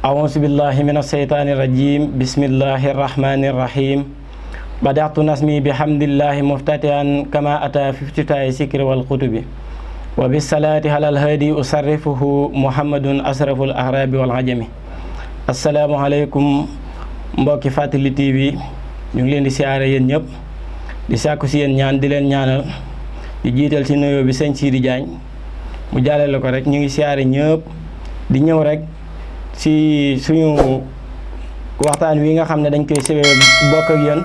أعوذ بالله من الشيطان الرجيم بسم الله الرحمن الرحيم بدأت نسمي بحمد الله مفتتحا كما أتى في افتتاح الذكر والكتب وبالصلاة على الهادي أصرفه محمد أشرف الأعراب والعجم. السلام عليكم mbokki Fàttali TV ñu ngi leen di siyaare yéen ñëpp di sàkku si yéen ñaan di leen ñaanal di jiital ci nuyoo bi sëñ Sidi Diagne mu jàllale ko rek ñu ngi siyaare ñëpp di ñëw rek ci suñu waxtaan wi nga xam ne dañ koy sewee bokk ak yéen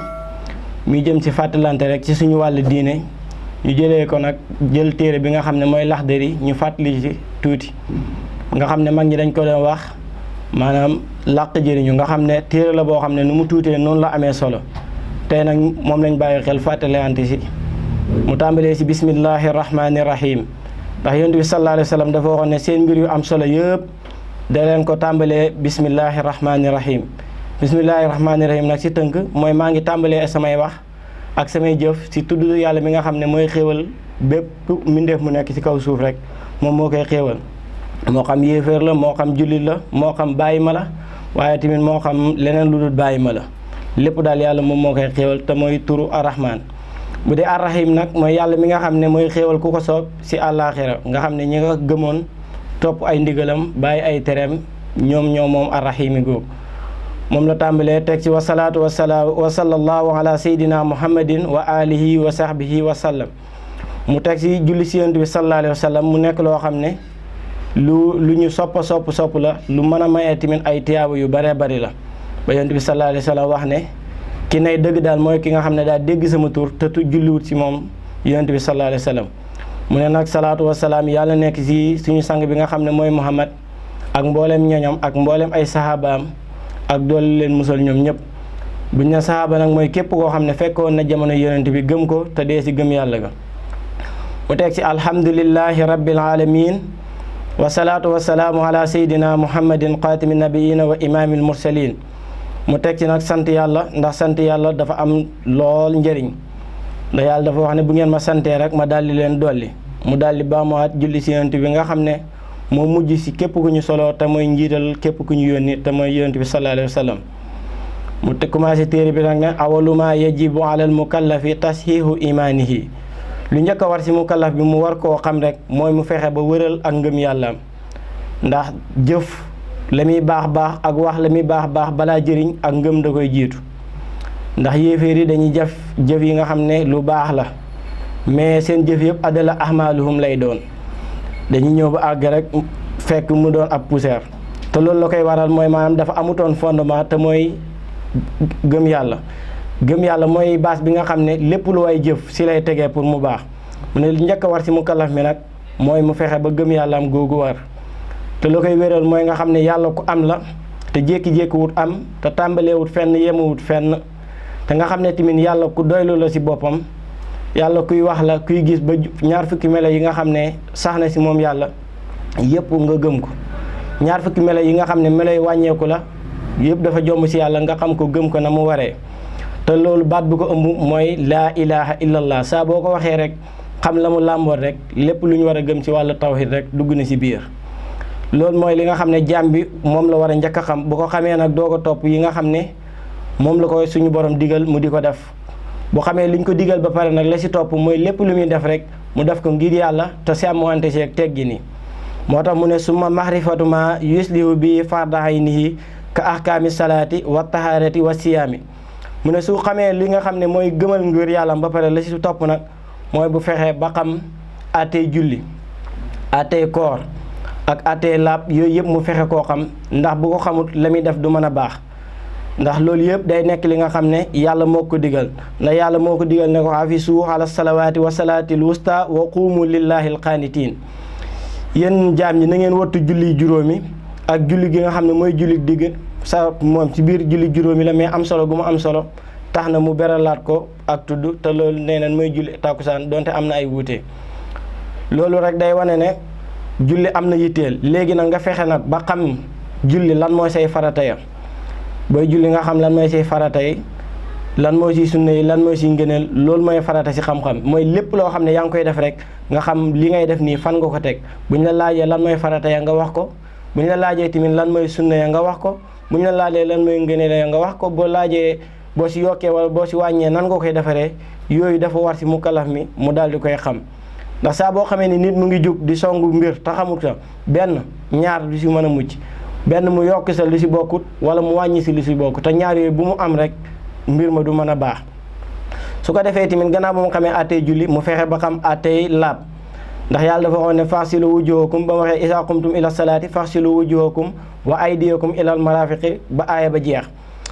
muy jëm ci fàttalante rek ci suñu wàllu diine ñu jëlee ko nag jël téere bi nga xam ne mooy Laxdari ñu fàttali ci tuuti nga xam ne mag ñi dañ ko doon wax maanaam làq jëriñu nga xam ne téere la boo xam ne nu mu tuutee noonu la amee solo tey nag moom lañ bàyyi xel fàttalante si mu tàmbalee si bismillahi rahmaani rahim ndax yonent bi sallallahu alayhi wa sallam dafa waxoon ne seen mbir yu am solo yëpp da leen ko tàmbalee bismillahi rahmaani rahim bismillahi rahmaani rahim nag si tënk mooy maa ngi tàmbalee samay wax ak samay jëf si tudd yàlla mi nga xam ne mooy xéewal bépp mbindeef mu nekk si kaw suuf rek moom moo koy xéewal moo xam yéeféer la moo xam jullit la moo xam bàyyi ma la waaye tamit moo xam leneen lu dul bàyyi ma la lépp daal yàlla moom moo koy xéewal te mooy turu arrahman bu dee arrahim nag mooy yàlla mi nga xam ne mooy xéewal ku ko soob si àllaaxira nga xam ne ñi nga gëmoon topp ay ndigalam bàyyi ay tereem ñoom moom arrahimi googu moom la tàmbalee teg ci wasalaatu wasalaam wa sallallahu ala sayyidina muhammadin wa alihi wa sahbihi wa sallam mu teg ci julli si yonent bi sallallahu alayhi wa sallam mu nekk loo xam ne lu ñu sopp la lu mën a mayee tamit ay tiyaaba yu bare bari la ba yonent bi sallallahu alayhi wa sallam wax ne ki nay dëgg daal mooy ki nga xam ne daal dégg sama tur te tu julliwut ci moom yonent bi sallallahu alayhi wa sallam mu ne nag salaatu wasalaam yàlla nekk ci suñu sang bi nga xam ne mooy Muhammad ak mboolem ñoñam ak mboolem ay sahabaam ak doole leen musal ñoom ñëpp buñ ne sahaba nag mooy képp koo xam ne fekkoon na jamono yonent bi gëm ko te dee ci gëm yàlla ga mu teg ci alhamdulillahi rabbil alamin wa salaatu wa salaamu ala sayyidina muhammadin xaatimi nabiina wa imaamil mursalin mu teg ci nag sant yàlla ndax sant yàlla dafa am lool njëriñ ndax yàlla dafa wax ne bu ngeen ma santee rek ma daldi leen dolli mu daldi baamuwaat julli si yonent bi nga xam ne moo mujj si képp ku ñu solo te mooy njiital képp ku ñu yónni te mooy yonent bi sallallahu alayhi wa sallam mu te commencé téere bi nag ne awaluma yajibu alal mukallafi tashihu imaanihi lu njëkk a war si mukallaf bi mu war koo xam rek mooy mu fexe ba wëral ak ngëm yàllaam ndax jëf la muy baax ak wax la muy baax balaa jëriñ ak ngëm da koy jiitu ndax yéeféer yi dañuy jëf yi nga xam ne lu baax la mais seen jëf yëpp adala ahmaluhum lay doon dañuy ñëw ba àgg rek fekk mu doon ab poussière te loolu la koy waral mooy maanaam dafa amutoon fondement te mooy gëm yàlla mooy base bi nga xam ne lépp lu way jëf si lay tegee pour mu baax mu ne njëkk a war si mukallaf mi nag mooy mu fexe ba gëm yàlla am googu war te lu koy wéral mooy nga xam ne yàlla ku am la te jékki-jékki wut am te tàmbaleewut fenn yemawut fenn te nga xam ne tamit yàlla ku doylu la si boppam yàlla kuy wax la kuy gis ba ñaar fukki melo yi nga xam ne sax na si moom yàlla yëpp nga gëm ko ñaar fukki melo yi nga xam ne melo yi wàññeeku la yëpp dafa jomb si yàlla nga xam ko gëm ko na mu waree te loolu baat bu ko ëmb mooy laa ilaha illallah saa boo ko waxee rek xam la mu làmboot rek lépp lu ñu war a gëm ci wàllu tawhid rek dugg na ci biir loolu mooy li nga xam ne jaam bi moom la war a njëkk a xam bu ko xamee nag doo ko topp yi nga xam ne moom la ko suñu borom digal mu di ko def bu xamee liñ ko digal ba pare nag la ci topp mooy lépp lu muy def rek mu def ko ngir yàlla te sàmmante ci ak teggi ni moo tax mu ne summa mahrifatu ma yuslihu bi farda aynihi ka ahkaami salaati wa taharati wa siyaami mu ne su xamee li nga xam ne mooy gëmal ngir yàlla ba pare la ci topp nag mooy bu fexee ba xam àttee julli àttee koor ak àttee laab yooyu yëpp mu fexe koo xam ndax bu ko xamut la muy def du mën a baax ndax loolu yëpp day nekk li nga xam ne yàlla moo ko digal ndax yàlla moo ko digal ne ko hafisu ala salawaati wa salaatil wusta wa qumu lillahi alqaanitiin yéen jaam ñi na ngeen wattu julli juróomi ak julli gi nga xam ne mooy julli digg sa moom ci biir julli juróomi la mais am solo gu mu am solo tax na mu beralaat ko ak tudd te loolu nee nañ mooy julli tàkkusaan donte am na ay wuute loolu rek day wane ne julli am na yitteel léegi nag nga fexe nag ba xam julli lan mooy say farata ya booy julli nga xam lan mooy say farata yi lan mooy si sunna yi lan mooy si ngëneel loolu mooy farata si xam-xam mooy lépp loo xam ne yaa ngi koy def rek nga xam li ngay def nii fan nga ko teg bu ñu la laajee lan mooy farata ya nga wax ko bu ñu la laajee tamit lan mooy sunna ya nga wax ko bu ñu la laajee lan mooy ngëneel ya nga wax ko boo laajee boo si yokkee wala boo si wàññee nan nga koy defaree yooyu dafa war si mukallaf mi mu daal di koy xam ndax saa boo xamee ni nit mu ngi jug di songu mbir te xamut sa benn ñaar du si mën a mucc benn mu yokk sa lu si bokkut wala mu wàññi si lu si bokkut te ñaar yooyu bu mu am rek mbir ma du mën a baax su ko defee tamit gannaaw ba mu xamee àttee julli mu fexe ba xam àttee laab ndax yàlla dafa waxoon ne faxsilu wujuhakum ba mu waxee izaa qumtum ila salaati faxsilu wujuhakum wa aydiyakum ilal marafiqi ba aaya ba jeex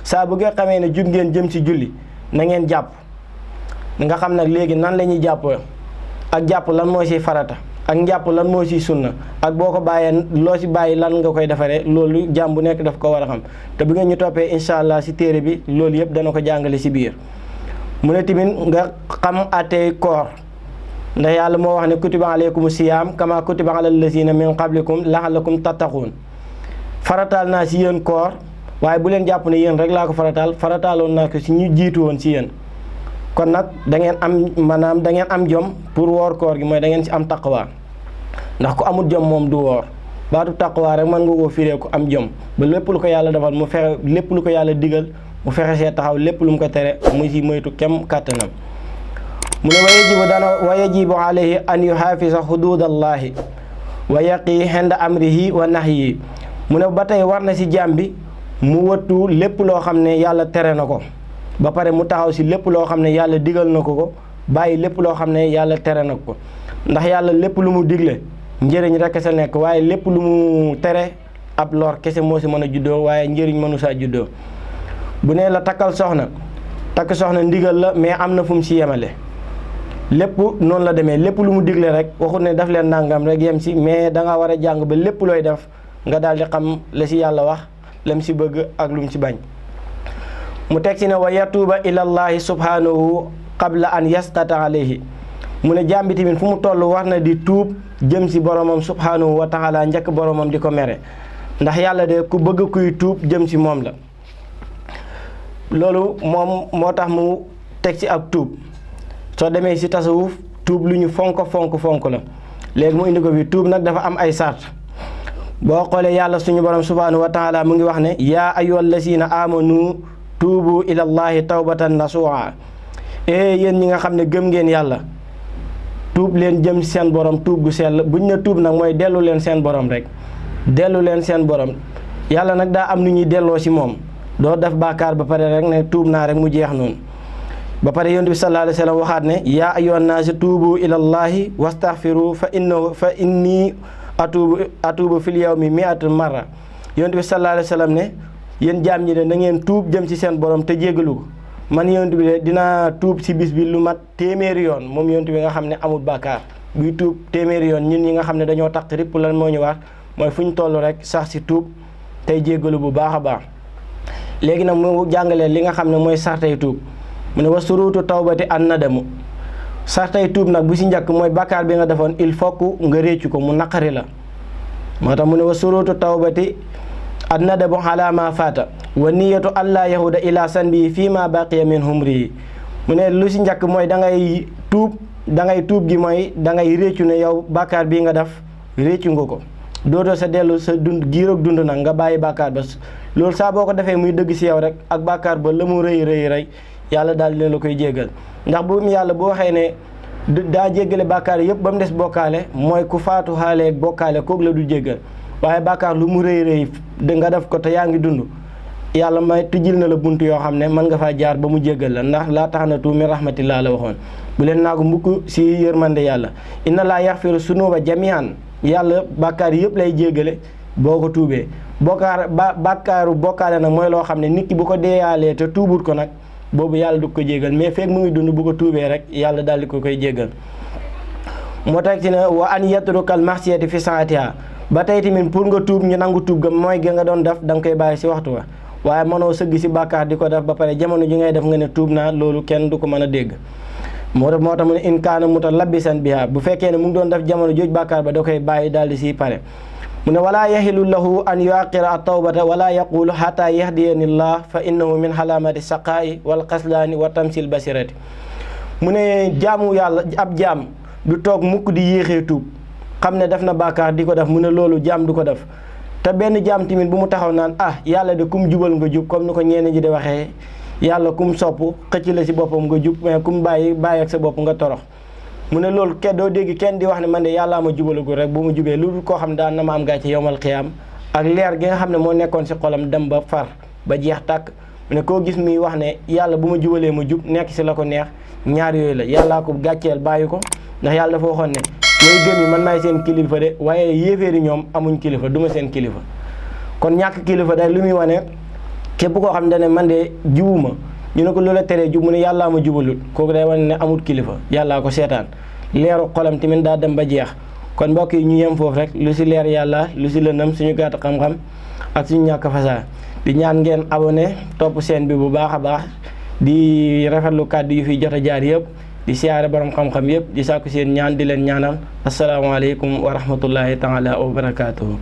saa bu nga xamee ne jug ngeen jëm si julli na ngeen jàpp nga xam nag léegi nan la ñuy jàpp ak jàpp lan moo si farata ak njàpp lan moo si sunna ak boo ko bàyyee loo si bàyyi lan nga koy defaree loolu jàmm bu nekk daf ko war a xam te bu ngeen ñu toppee incha allah si téere bi loolu yëpp dana ko jàngale si biir mu ne tamit nga xam àttee koor ndax yàlla moo wax ne kutiba aleykum siyaam kama kutiba alal lazina min qablikum laxalakum tattaquun farataal naa si yéen koor waaye bu leen jàpp ne yéen rek laa ko farataaloon naa ko si ñu jiitu woon si yéen kon nag da ngeen am maanaam da ngeen am jom pour woor koor gi mooy da ngeen si am taqwa ndax ku amul jom moom du woor baatu taqwa rek mën nga koo firee ku am jom ba lépp lu ko yàlla defal mu fexe lépp lu ko yàlla digal mu fexe see taxaw lépp lu mu ko tere mu si moytu kem kàttanam mu ne wa yajibu alayhi an yuhaafisa xuduudallahi wa yaqi xenda amrihi wa nahyi mu ne ba tey war na si jaam bi mu wëttu lépp loo xam ne yàlla tere na ko ba pare mu taxaw si lépp loo xam ne yàlla digal na ko bàyyi lépp loo xam ne yàlla tere na ko ndax yàlla lépp lu mu digle njëriñ rek sa nekk waaye lépp lu mu tere ab lor kese moo si mën a juddoo waaye njëriñ mënu saa juddoo bu nee la takkal soxna takk soxna ndigal la mais am na fu mu si yemale lépp noonu la demee lépp lu mu digle rek waxut ne daf leen nangam rek yem si mais da nga war a jàng ba lépp looy def nga daal di xam la si yàlla wax lam si bëgg ak lu mu si bañ mu teg si ne wa yatuuba ilallahi subhanahu qabla an yastata alayhi mu ne jaam bi tamit fu mu toll war na di tuub jëm si boromam subhanahu wa taala njëkk boromam di ko mere ndax yàlla de ku bëgg kuy tuub jëm si moom la loolu moom moo tax mu teg si ak tuub soo demee si tasawuf tuub lu ñu fonk la léegi mu indi ko bi tuub nag dafa am ay sart boo xoolee yàlla suñu borom subhanahu wa taala mu ngi wax ne yaa ayyuhal lazina amanu tuubu ilallahi tawbatan nasuha yéen ñi nga xam ne gëm ngeen yàlla tuub leen jëm seen borom tuub gu sell buñ ne tuub nag mooy dellu leen seen borom rek dellu leen seen borom yàlla nag daa am nu ñuy delloo si moom doo def bàkkaar ba pare rek ne tuub naa rek mu jeex noonu ba pare yonent bi sallallahu alayhi wa sallam waxaat ne yaa ayyuhan naasi tuubu ilallahi wastaghfiru fa inni atuubu fil yawmi mi'ata marra yonent bi sallallahu alayhi wa sallam ne yéen jaam ñi de na ngeen tuub jëm ci seen borom te jéggalu ko man yonent bi de dinaa tuub si bis bi lu mat téeméeri yoon moom yonent bi nga xam ne amul bàkkaar buy tuub téeméeri yoon ñun ñi nga xam ne dañoo taq ripp lan moo ñu war mooy fu ñu toll rek sax si tuub tey jéggalu bu baax a baax léegi nag mu jàngalee li nga xam ne mooy sartay tuub mu ne wa suruutu tawbati an nadamu sartay tuub nag bu si njëkk mooy bàkkaar bi nga defoon il faut que nga réccu ko mu naqari la moo tax mu ne wa suruutu tawbati an nadamu ala ma faata wa niyatu an laa yahuda ila sanbi fii ma baqiya min humri mu ne lu si njëkk mooy da ngay tuub gi mooy da ngay réccu ne yow bàkkaar bii nga def réccu nga ko dootoo sa dellu sa dund giiroog dund nag nga bàyyi bàkkaar ba loolu saa boo ko defee muy dëgg si yow rek ak bàkkaar ba la mu rëy yàlla daal dina la koy jéggal ndax bu yàlla bu waxee ne daa jéggale bàkkaar yëpp ba mu des bokkaale mooy ku faatu xaaleeg bokkaale kooku la du jéggal waaye bàkkaar lu mu rëy da nga def ko te yaa ngi dund yàlla may tijjil na la bunt yoo xam ne mën nga faa jaar ba mu jéggal la ndax laa taxnatu min rahmatillah la waxoon bu leen naagu mukk si yërmande yàlla inna laa yaxfiru sunuba jamian yàlla bàkkaar yëpp lay jéggale boo ko tuubee bàkkaaru bokkaale nag mooy loo xam ne nit ki bu ko deeyaalee te tuubut ko nag boobu yàlla du ko jéggal mais fekk mu ngi dund bu ko tuubee rek yàlla daal di ko koy jéggal moo tax ci ne wa an yatrukal maxsiyati fi saatiha ba tey tamit pour nga tuub ñu nangu tuub ga mooy ga nga doon def da nga koy bàyyi si waxtu wa waaye mënoo sëgg si bàkkaar di ko def ba pare jamono ji ngay def nga ne tuub naa loolu kenn du ko mën a dégg moo tax mu ne in kaana mutalabbisan biha bu fekkee ne mu ngi doon def jamono jooj bàkkaar ba da koy bàyyi daal di siy pare mu ne walaa yahilu lahu an yuaqira at-tawbata wala yaqulu hatta yahdiyanillah fa innahu min halamati saqaa'i wal qaslaani wa tamsil basirati mu ne jaamu yàlla ab jaam du toog mukk di yéexee tuub xam ne def na bàkkaar di ko def mu ne loolu jaam du ko def te benn jaam tamit bu mu taxaw naan yàlla de kum jubal nga jub comme ni ko ñenn ji di waxee yàlla kum sopp xëcc la si boppam nga jub mais kum bàyyi ak sa bopp nga torox mu ne loolu doo dégg kenn di wax ne man de yàllaa ma jubalagul rek bu ma jubee lu dul koo xam daan na ma am gàcce yowmal xiyaam ak leer gi nga xam ne moo nekkoon si xolam dem ba far ba jeex tàkk mu ne koo gis muy wax ne yàlla bu ma jubalee ma jub nekk si la ko neex ñaar yooyu la yàllaa ko gàcceel bàyyi ko ndax yàlla dafa waxoon ne mooy gëm yi man maay seen kilifa de waaye yéeféeri ñoom amuñ kilifa du ma seen kilifa kon ñàkk kilifa day lu muy wane képp koo xam ne man de jubuma ñu ne ko loola teree jub mu ne yàllaa ma jubalul kooku day wane ne amul kilifa yàllaa ko seetaan leeru xolam tamit daa dem ba jeex kon mbokk yi ñu yem foofu rek lu si leer yàlla lu si lëndëm suñu gàtt xam-xam ak suñu ñàkk fasaa di ñaan ngeen abonné topp seen bi bu baax a baax di rafetlu kàddu yu fi jot a jaar yëpp di siyaare borom xam-xam yëpp di sàkku seen ñaan di leen ñaanal asalaamaaleykum wa rahmatullahi taala wa barakaatuhu